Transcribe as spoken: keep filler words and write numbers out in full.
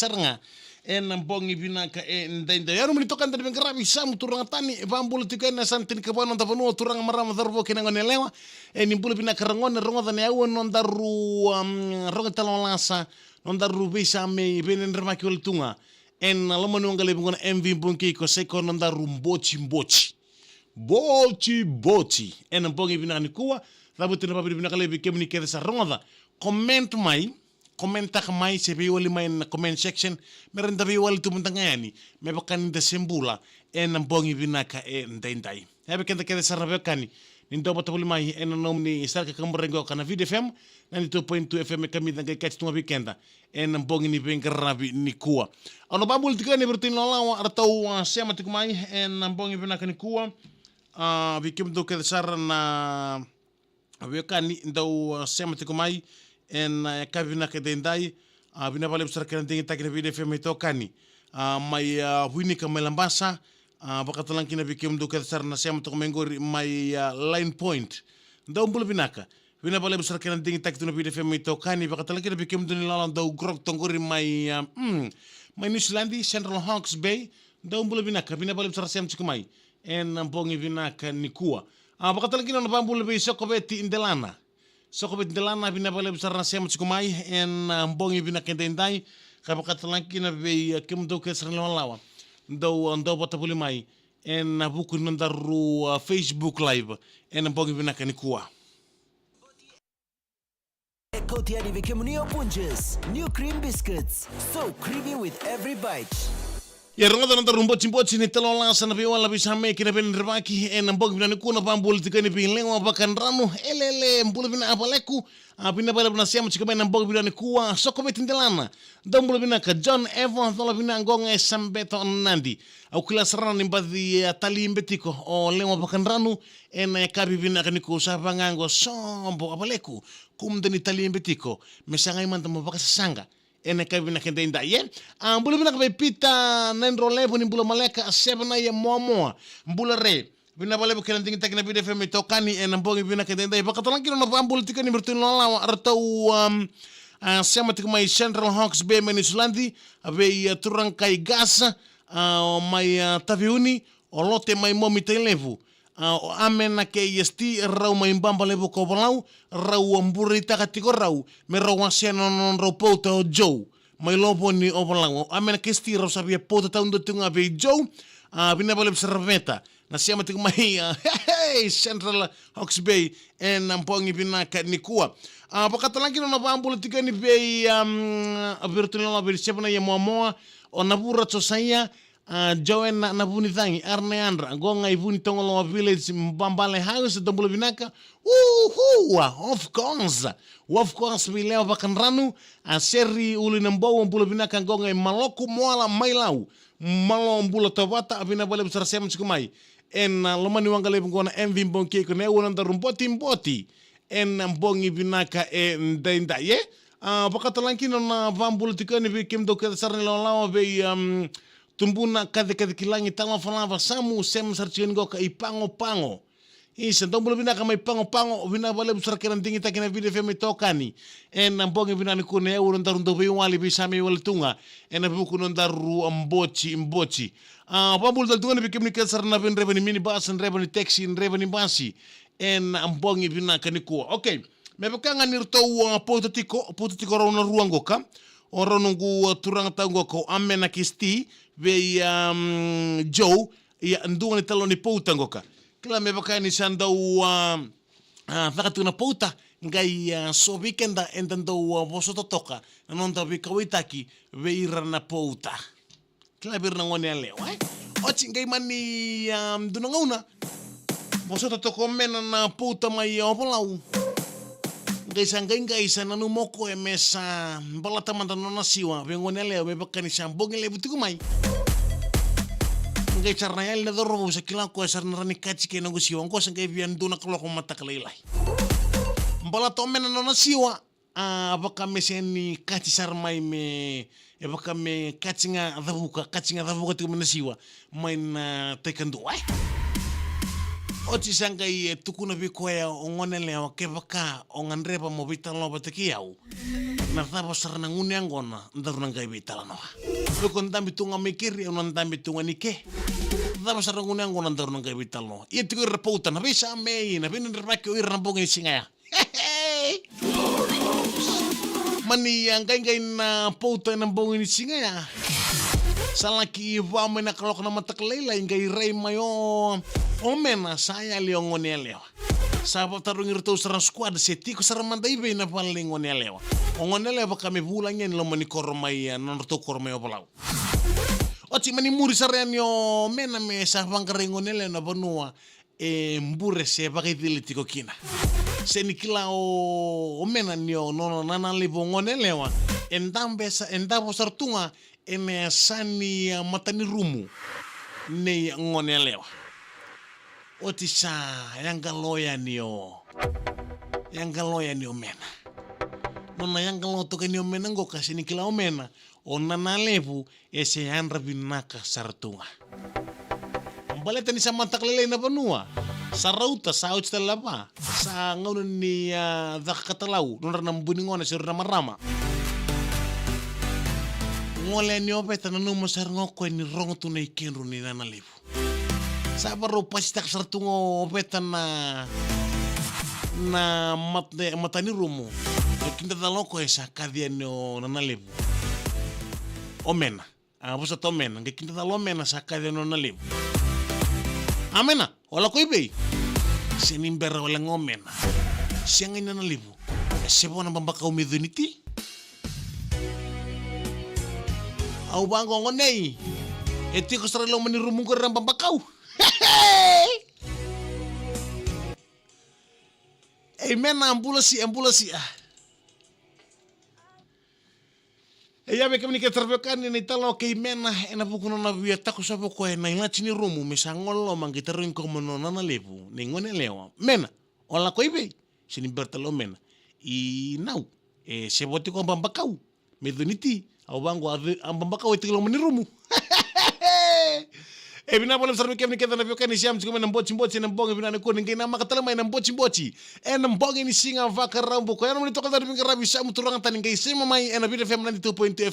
sara ga ena bogi vinaka edaidai. Oya nomuni itokani, Daniel Veiqaravi, Samu Turaga Tani, e vakabula tiko yani na yasana tinikava ni noda vanua, turaga, marama, cauravou kei na gone yalewa. E, ni bula vinaka ragone, rogoca na yaua ni nodaru, um, rogo tale o lasa, nodaru veisamei, veidredrevaki wale tu ga ena loma ni waqa levu qo na M V Bogi Keiko, sa i koya nodaru botiboti. Botiboti ena bogi vinaka nikua. Cavuti na vakavinavinaka levu vei kemuni kece sa rogoca. Comment mai, comment-taka mai se veiwali mai na comment section, me rawa ni da veiwali tu mada ga yani me vaka ni da se bula ena bogi vinaka edaidai. Ia vei keda kece sara na veiwekani, ni dau vata voli mai ena nomuni sala ka kaburaki oka na Viti F M, ninety-two point two F M e kamica qai kati tu ga vei keda ena bogi ni veiqaravi nikua. Au na vakabula tiko yani vei iratou na ilawalawa ratou, ah, sema tiko mai ena bogi vinaka nikua. Ah, vei kemudou kece sara na veiwekani dau, ah, sema tiko mai ena, eh, yakavi vinaka edaidai. Ah, vinaka vakalevu sara kei na digitaki na Viti F M itokani. Ah, mai, ah, Winika mai Labasa. Ah, vakatalega kina vei kemudou kece sara na sema tiko mai qori mai, ah, Line Point. Dau bula vinaka. Vinaka vakalevu sara kei na digitaki tu na Viti F M itokani. Vakatalega kina vei kemudou na ilawalawa dau grok toka qori mai, ah, mm, mai Niusiladi, Central Hawke's Bay. Dau bula vinaka. Vinaka vakalevu sara sema tiko mai ena bogi vinaka nikua. Ah, vakatalega kina na vakabula vei Sokoveti Delana. Sokoveti Delana, vinaka vakalevu sara na sema tiko mai ena, ah, bogi vinaka edaidai. Ka vakatalega kina vei, ah, kemudou kece sara na ilawalawa dau, ah, dau vata voli mai ena vuku ni nodaru, ah, Facebook Live ena bogi vinaka nikua. E kauti yani vei kemuni o Punjas New Cream Biscuits. So creamy with every bite. Ia rogoca na nodaru botiboti ni talo lasa na veiwali, veisamei kei na veidredrevaki ena bogi vinaka nikua. Na vakabula tiko yani vei Lewa Vakadranu, elele, bula vinaka vakalevu. Ah, vinaka vakalevu na sema tiko mai ena bogi vinaka nikua. Sokoveti Delana, dau bula vinaka. John Evo, cola vinaka, qo ga e Sabeto, Nadi. Au kila sara ni baci, eh, talibe tiko o Lewa Vakadranu ena yakavi vinaka nikua. Sa vaqo, sobo vakalevu, kua mada ni talibe tiko, me sa qai mada mo vakasasaqa ena yakavi vinaka edaidai, e. Ah, bula vinaka vei Pita Naidrolevu, ni bula maleka. Sevenaya Moamoa, bula re. Vinaka vakalevu kei na digitaki na Viti F M itokani ena bogi vinaka edaidai. Vakatalega kina na vakabula tiko yani vei iratou na ilawalawa ratou, um, ah, sema tiko mai Central Hawke's Bay mai Niusiladi, vei, ah, turaga kai Gas, ah, mai, ah, Taveuni, o Lote mai Momi, Tailevu, ah, o Amena kei Esti, rau mai Babalevu, Kovalau, rau, ah, bureitaka tiko rau me rau wasea na nodrau pauta o Joe mai Lovoni, Ovalau. O Amena kei Esti rau sa via pauta taudua tiko ga vei Joe. Ah, vinaka vakalevu sara Veta na sema tiko mai, ah, hey, hey, Central Hawke's Bay ena bogi vinaka nikua. Ah, vakatalega kina na vakabula tiko yani vei, um, vei iratou na ilawalawa vei Sevenaya Moamoa, o Navura Josaia, ah, Joena Navunicagi, Arne Yadra, qo ga i Vunitogoloa Village, Babale House, dou bula vinaka. Uhu, ah, of course. Of course, vei Lewa Vakadranu, ah, Seri Ulinabou, bula vinaka, qo ga i Maloku, Moala, Mailau. Malo, bula tovata, vinaka vakalevu sara sema tiko mai ena, ah, loma ni waqa levu qo na M V Bogi Keiko, na yaua ni nodaru botiboti ena bogi vinaka edaidai, e. Ah, vakatalega kina na vakabula tiko yani vei kemudou kece sara na ilawalawa vei, um, Tubuna Kacikaci Kilagi, Talofa Lava, Samu, sema sara tiko yani qo ka i Pagopago. Isa, dou bula vinaka mai Pagopago, vinaka vakalevu sara kei na digitaki na Viti F M itokani ena bogi vinaka nikua, na yaua ni nodaru dau veiwali, veisamei wale tu ga ena vuku ni nodaru, ah, botiboti. Ah, vakabula tale tu ga yani vei kemuni kece sara na veidreva ni minibus, dreva ni taxi, dreva ni basi ena bogi vinaka nikua. Okay. Me vaka ga ni ratou, ah, pauta tiko, pauta tiko rau na rua qoka. O rau noqu, ah, turaga tau qoka, o Amena kei Esti, vei, um, Joe, ia, dua ni talo ni pauta qoka. Kila me vaka ni sa dau, ah, ah, caka tiko na pauta, qai, ah, so vei keda eda dau, ah, vosota toka na noda veikauwaitaki vei ira na pauta. Kila vei ira na gone yalewa, e. Oti qai mani, ah, dua na gauna vosota toka o Amena na pauta mai Ovalau. Qai sa qai, qai sa nanuma o koya me sa balata mada na nona siwa vei gone yalewa, me vaka ni sa bogi levu tiko mai. Qai sara na yali na cauravou, sa kila o koya sara na rawa ni kati kei na noqu siwa. Qo sa qai via dua na kaloko mataka lailai. Balata o Amena na nona siwa, a vaka me sega ni kati sara mai, me, e vaka me kati ga cavuka, kati ga cavuka tiko mai na siwa mai na tai kadua, e. Oti sa qai, e, tukuna vei koya o gone yalewa, kevaka o gadreva mo veitalanoa vata kei au, Na cava sara na gunu yaqona daru na qai veitalanoa? Iko dabe tu ga mai keri, au na dabe tu ga ni ke. Cava sara na gunu yaqona daru na qai veitalanoa? Ia tiko ira na pauta, na veisamei, na veidredrevaki o ira na bogi ni siga ya. Mani a qaiqai na pauta ena bogi ni siga ya. Sa laki va mai na kaloko na mataka lailai, qai rai mai o, o Mena, sa yali o Goneyalewa. Sa vakatarogi iratou sara na squad se tiko sara mada i vei na vale ni Goneyalewa. O Goneyalewa vaka me vulagi yani loma ni koro mai, e, na nodratou koro mai Ovalau. Oti mani muri sara yani o Mena me sa vaqarai Goneyalewa na vanua e bure se vakaicili tiko kina. Se ni kila o, o Mena ni o nona nanalevu o Goneyalewa e dabe sa, e davo sara tu ga ena yasa ni, a, matanirumu nei Goneyalewa. Oti sa yaqalo yani o, yaqalo yani o Mena. Nona yaqalo toka yani o Mena qo ka se ni kila o Mena o nanalevu e se yadra vinaka sara tu ga. Baleta ni sa mataka lailai na vanua, sa rauta, sa oti tale na va, sa gauna ni, a, caka katalau nodra na bui ni gone se ira na marama. Gole yani o Veta, nanuma sara ga o koya ni rogo tu na ikedru ni nanalevu. Sa varau pasitaka sara tu ga o Veta na, na mat-, e, matanirumu. E kidacala o koya sa kaci yani o nanalevu. O Mena. A, vosota o Mena, qai kidacala o Mena sa kaci yani o nanalevu. A Mena, o lako i vei? Se ni bera wale ga o Mena. Sega ni nanalevu. E se vo na babakau me cuni ti. Au vaqo Gonei. E tiko sara i loma ni rumu qori na babakau. Ei Mena, a bula si, a bula si, a. E ia vei kemuni kece tara veiwekani na italanoa kei Mena ena vuku nona via takoso vei koya na ilati ni rumu me sa gole loma qai tarogi koya mo nona nanalevu nei Goneyalewa. Mena, o lako i vei? Se ni bera tale o Mena. I nau, e se vo tiko a babakau me cuni ti. Au vaqo a, a babakau e tiko loma ni rumu. E vinaka vakalevu sara vei kemuni kece na veiwekani ni sema tiko mai na Botiboti ena bogi vinaka nikua ni qai namaka tale mai na Botiboti ena bogi ni siga Vakaraubuka. Oya na nomuni toka cari veiqaravi Samu Turaga Tani qai sema mai ena Viti F M ninety-two point two F M.